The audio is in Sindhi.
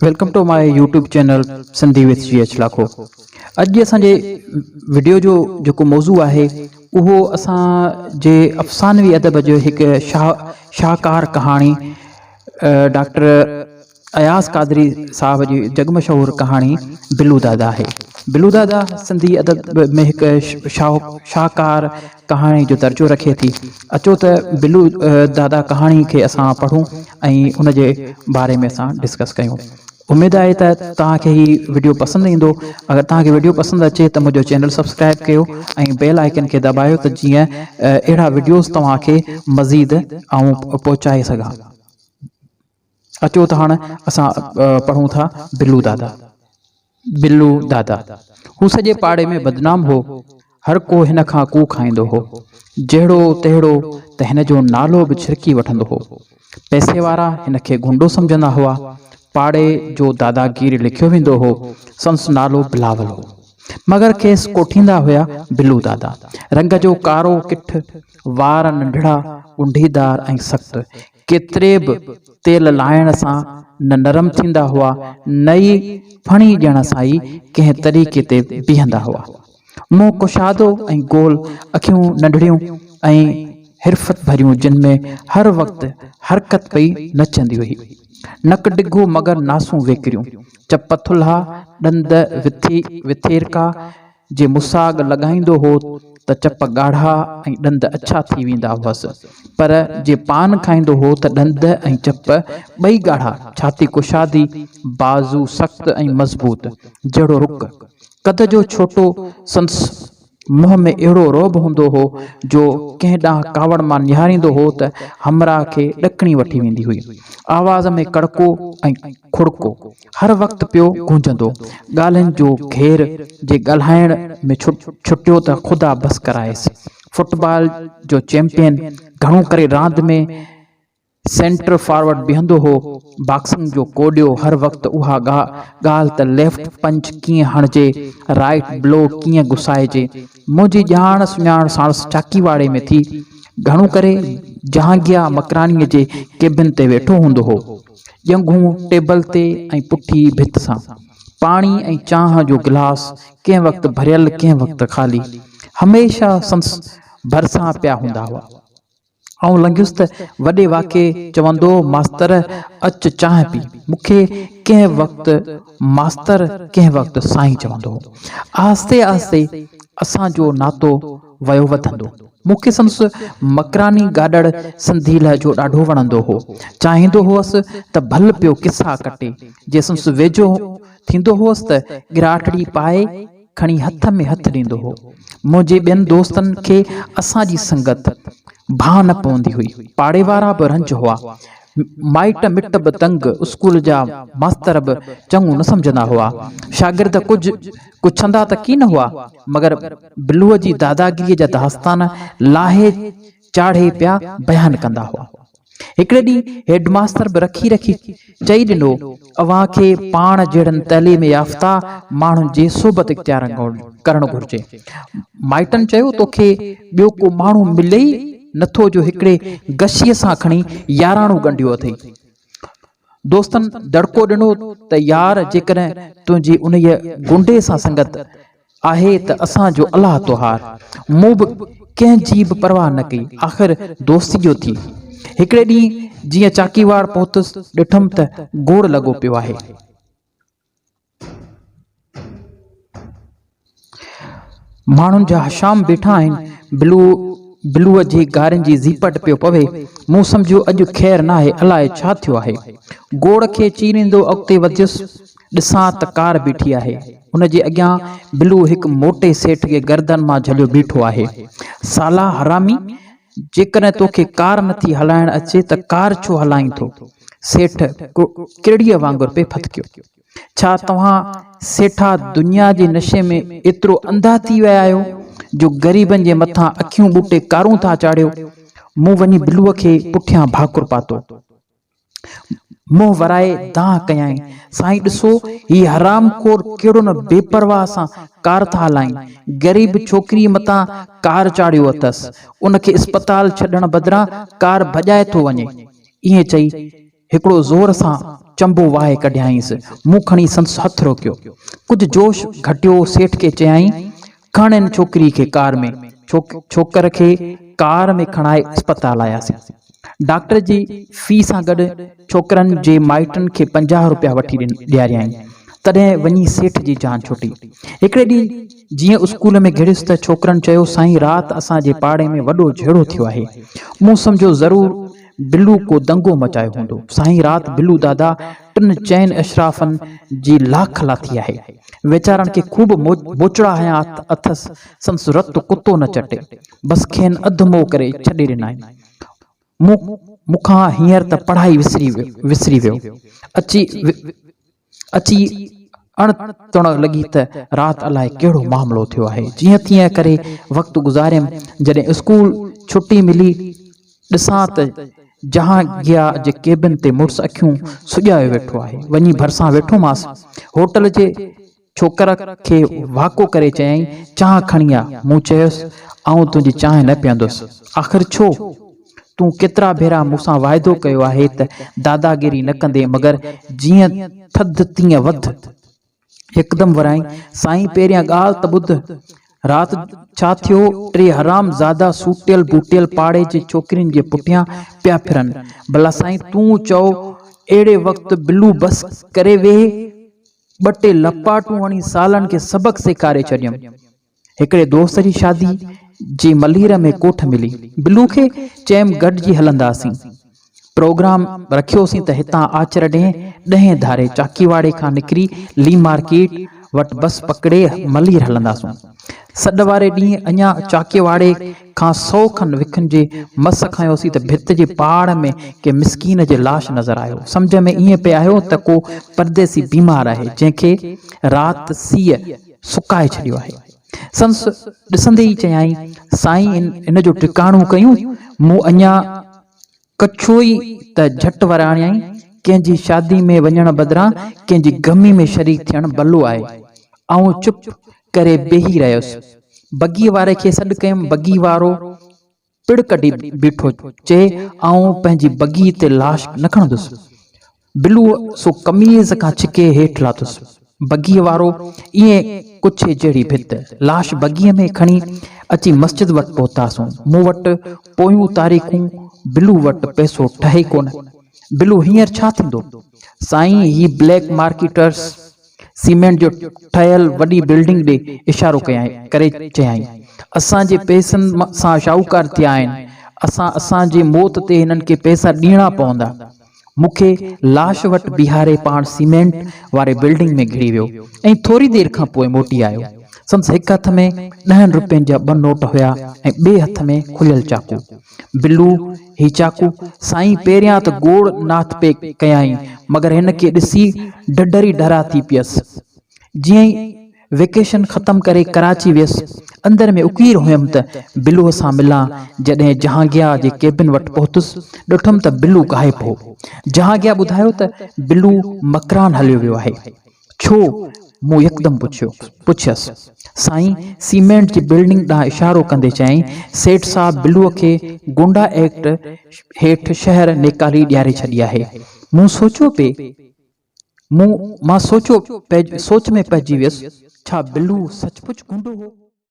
Welcome to my YouTube channel Sindhi with G H Lakho اڄ جي اسان جي وڊيو جو جيڪو موضوع آهي اهو اسان جي افسانوي ادب جو هڪ شاهه شاهڪار ڪهاڻي ڊاڪٽر اياز قادري صاحب جي جڳ مشهور ڪهاڻي بلو دادا آهي. بلو دادا سنڌي ادب ۾ هڪ شاهڪار ڪهاڻي جو درجو رکي ٿي. اچو ته بلو دادا ڪهاڻي کي اسان پڙهون ۽ ان جي باري ۾ اسان ڊسڪس ڪيون. اميد آهي ته توهان کي هي وڊيو پسند ايندو. اگر توهان کي وڊيو پسند اچي ته منهنجو چينل سبسڪرائب ڪيو ۽ بيل آئيڪن کي دٻايو ته جيئن اهڙا وڊيوز توهان کي مزيد آئون پهچائي سگهان. اچو ته هاڻ اسان پڙهون ٿا بلو دادا. بلو دادا هو سڄي پاڙي ۾ بدنام هو. هر ڪو هن کان ڪوهه کائيندو هو. جهڙو تهڙو ته هن جو نالو به ڇرڪي وٺندو هو. پئسي وارا هن کي گهنڊو سمجهندا هئا. پاڙي جو داداگير لکيو ويندو هو. سندس نالو بلاول هو. مگر کيس ڪوٺيندا هيا بلو دادا. رنگ جو ڪارو ڪٺ، وار ننڍڙا، ڳنڍيدار ۽ سخت. ڪيتري به تيل لائڻ سان نه نرم ٿيندا هئا نه ئي ڦڻي ڏيڻ سان ئي ڪنهن طريقي تي بيهندا هئا. منهن ڪشادو ۽ گول، اکيون ننڍڙيون ۽ حرفت ڀريون جن ۾ هر وقت حرڪت پئي نچندي هئي. نڪ ڊگهو مگر ناسون ويڪريون، چپ ٿلها، ڏند وٿيرڪا، جي مساڳ لڳائيندو هو ته چپ ڳاڙها ۽ ڏند اڇا ٿي ويندا هئس، پر جي پان کائيندو هو ته ڏند ۽ چپ ٻئي ڳاڙها، ڇاتي ڪشادي، بازو سخت ۽ مضبوط، جهڙو رڪ. قد جو ڇوٽو، سندس منهن ۾ اهڙو رعب هوندو هو جو ڪنهن ڏانهن ڪاوڙ مان نهاريندو هو ته همراهه کي ڏڪڻي وٺي ويندي هئي. آواز ۾ ڪڙڪو ۽ کڙڪو. هر وقت پيو گونجندو. ڳالهين جو گهير جي ڳالهائڻ ۾ ڇٽيو ته خدا بس ڪرائيس. فٽبال جو چيمپئن گهڻو ڪري راند ۾ سينٽر فارورڊ بيهندو هو. باڪسنگ جو ڪوڏيو هر وقت اها ڳالهه ته ليفٽ پنچ ڪيئن هڻجي، رائيٽ بلو ڪيئن گسائجي. منهنجي ڄاڻ سڃاڻ ساڻس چاڪيواڙي ۾ ٿي. گهڻو ڪري جهانگيا مڪرانيء جي ڪيبن تي ويٺو هوندو هو. ڄنگهون ٽيبل تي ۽ پٺي ڀت سان. پاڻي ۽ چانهه جو گلاس ڪنهن وقت ڀريل ڪنهن وقت خالي. هميشه سندس ڀرسان پيا هوندا هئا. آئون لنگهيس ته وڏي واڪي چوندو ماستر اچ چانهه پي. مون کي ڪنهن وقت ماستر ڪنهن وقت سائين چوندو هو. آهستي آهستي اسان جو ناتو ويو وڌندو. مون کي سندس مڪراني گاڏڙ سنڌي لهجو ڏاڍو وڻندو هو. چاهيندو هئس ته ڀل پيو قصا ڪٽي. جي سندس ويجهو ٿيندو هئس ته ڳراٽڙي پائي کڻي هٿ ۾ هٿ ڏيندو هو. منهنجي ٻين دوستن کي اسان جي سنگت ڀانء نه پوندي هئي. پاڙي وارا به رنج هئا. مائٽ مٽ به تنگ، اسڪول جا ماستر به چڱو نه سمجهندا هئا. شاگرد ڪجهه ڪڇندا ته ڪين هئا، مگر بلوء جي داداگيريء جا داستان لاهي چاڙهي پيا بيان ڪندا هئا. هڪڙي ڏينهن هيڊ ماستر به رکي رکي چئي ڏنو، اوهان کي پاڻ جهڙن تعليم يافته ماڻهن جي صحبت اختيار ڪرڻ گهرجي. مائٽن چيو، توکي ٻيو ڪو ماڻهو ملي ئي نٿو جو هڪڙي گشيء سان کڻي ياراڻو ڳنڍيو اٿئي. دوستن دڙڪو ڏنو ته يار جيڪڏهن تنهنجي انهيء گنڊي سان سنگت آهي ته اسان جو الله توهار. مون به ڪنهن جي به پرواهه نه ڪئي. آخر دوستي جو ٿي. هڪڙي ڏينهن جيئن چاڪيواڙ پهتس، ڏٺم ته گوڙ لڳو پيو آهي. ماڻهن جا هشام بيٺا آهن. بلو بلوء جي گارين جي زيپٽ پيو پوي. مون سمجهيو اڄ خير ناهي، الائي ڇا ٿيو آهي. گوڙ کي چيريندو اڳتي وڌيس، ڏسان ته ڪار بيٺي آهي. ان جي اڳيان بلو هڪ موٽي سيٺ کي گردن مان جهليو بيٺو آهي. سالا حرامي! جيڪڏهن توکي ڪار نٿي هلائڻ اچي ته ڪار ڇو هلائين ٿو؟ سيٺ ڪرڙيء وانگر پئي ڦٿڪيو. ڇا توهان سيٺا دنيا جي نشي ۾ ايترو انڌا ٿي ويا آهيو جو غريبن جي مٿان اکيون ٻوٽي ڪارون ٿا چاڙهيو؟ مون وڃي بلوء کي پٺيان ڀاڪر پاتو. منهن ورائي دانهن ڪيائين، سائين ڏسو هي حرام خور ڪهڙو نه بي پرواهه سان ڪار ٿا هلائين. غريب ڇوڪريء مٿان ڪار چاڙهيو اٿس. ان کي اسپتال ڇڏڻ بدران ڪار ڀڄائي ٿو وڃي. ائين چئي. هڪڙو زور سان چنبو واهي ڪڍيائينس. مون کڻي سندس هٿ روڪيو. ڪجهه جوش گهٽيو سيٺ کي چيائين، کڻ هن ڇوڪري کي ڪار ۾. ڇوڪر کي ڪار ۾ کڻائي اسپتال آياسين. ڊاڪٽر جي في سان گڏ ڇوڪرن جي مائٽن کي 50 روپيا وٺي ڏياريائين. تڏهن وڃي سيٺ جي جان ڇٽي. هڪڙي ڏينهن جيئن اسڪول ۾ گهڙيس ته ڇوڪرن چيو، سائين رات اسان جي پاڙي ۾ وڏو جهيڙو ٿيو آهي. مون سمجهيو ضرور بلو ڪو دنگو مچايو هوندو. سائين رات بلو دادا ٽن چئن اشرافن جي لاک لاٿي آهي. ويچارن کي خوب موچڙا هنيا اٿس، سندس رت ڪتو نه چٽي. بس کين اڌ مئو ڪري ڇڏي ڏنائين. مون مون کان هينئر ته پڙهائي وسري ويو. اچي اچي اڻ تڻ لڳي ته رات الائي ڪهڙو معاملو ٿيو آهي. جيئن تيئن ڪري وقت گذاريم. جڏهن اسڪول ڇٽي ملي، ڏسان ته جهانگيا جي ڪيبن تي مڙس اکيون سڄايو ويٺو آهي. وڃي ڀرسان ويٺومانس. هوٽل جي ڇوڪر کي واڪو ڪري چيائين، چانهه کڻي آ. مون چيس، آئون تنهنجي چانهه نه پيئندس. آخر ڇو؟ تون ڪيترا ڀيرا مون سان واعدو ڪيو آهي ته داداگيري نه ڪندين مگر جيئن ٿڌ تيئن وڌ. هڪدم ورائين، سائين پهريان ڳالهه ته ٻڌ. رات ڇا ٿيو، ٽي حرام زادا سوٽيل بوٽيل پاڙي جي ڇوڪرين جي پٺيان پيا ڦرن. ڀلا سائين تون چئو اهڙي وقت بلو بس ڪري ويهي؟ ٻه ٽي لپاٽون هڻي سالن کي سبق سيکاري ڇڏيم. هڪڙي دوست جي شادي جي ملير ۾ ڪوٺ ملي. بلو کي چيم گڏجي هلنداسين. پروگرام رکيوسين ته هتان آچر ڏينهن ڏهين ڌاري چاڪيواڙي کان نڪري لي مارڪيٽ وٽ بس پڪڙي ملير هلنداسون. سڏ واري ڏينهن اڃا چاڪيواڙي کان سئو کن وکن جي مس کنيوسين ته ڀت جي پاڙ ۾ ڪنهن مسڪين جي لاش نظر آيو. سمجهه ۾ ائين پئي آيو ته ڪو پرديسي بيمار آهي، جنهن کي رات سيء سڪائي ڇڏيو آهي. سندس ڏسندي ئي چيائين، سائين ان جو ٽڪاڻو ڪيون؟ مون اڃا ڪڇيو ئي ته جهٽ وراڻيائين، ڪنهن جي شادي ۾ وڃڻ بدران ڪنهن جي غمي ۾ شريڪ ٿيڻ ڀلو آهي. آئون چپ ڪري بيهي رهيس. بگيء واري کي سڏ ڪيم، بگي وارو پڙ ڪڍي بيٺو، چي، آئون پنهنجي بگيء تي لاش نه کڻندس. بلوء سو قميص کان ڇڪي هيٺ لاٿس. بگيء وارو ائين ڪڇي جهڙي ڀت. لاش بگيء ۾ کڻي اچي مسجد وٽ پهتاسون. مون وٽ پويون تاريخون، بلو وٽ پئسو ٺهي ڪونه. بلو هينئر ڇا ٿيندو؟ سائين هي بليڪ مارڪيٽرس سيمينٽ جو ٺهيل وڏي بلڊنگ ڏي اشارو ڪيائين ڪري چيائين، اسان جي پئسن سان شاهوڪار ٿيا آهن. اسان اسان جي موت تي هنن کي پئسا ڏيڻا پوندا. مون کي لاش وٽ بيهاري پاڻ سيمينٽ واري بلڊنگ ۾ گهڙي ويو ۽ ٿوري دير کان پوء موٽي آيو. سندس هڪ هٿ ۾ ڏهن روپين جا ٻه نوٽ هيا ۽ ٻئي هٿ ۾ کليل چاقو. بلو، هي چاقو؟ سائين پهريان ته گوڙ ناٿ پئي ڪيائين، مگر هن کي ڏسي ڍڍر ئي ڍرا ٿي پيس. جيئن ئي وئڪيشن ختم ڪري ڪراچي ويس، اندر ۾ اڪير هيم ته بلوء سان ملان، جڏهن جهانگيا جي ڪيبن وٽ پهتس، ڏٺم ته بلو غائب هو. جهانگيا ٻڌايو ته بلو مڪران هليو ويو آهي. ڇو؟ مون يڪدم پڇيو. پڇيس. سائين، سيمينٽ جي بلڊنگ ڏانهن اشارو ڪندي چيائين، سيٺ صاحب بلوء کي گونڊا ايڪٽ هيٺ شهر نيڪالي ڏياري ڇڏي آهي. مون سوچيو پئي. مون مان سوچيو سوچ ۾ پئجي ويس، ڇا بلو سچ پچ گونڊو هو؟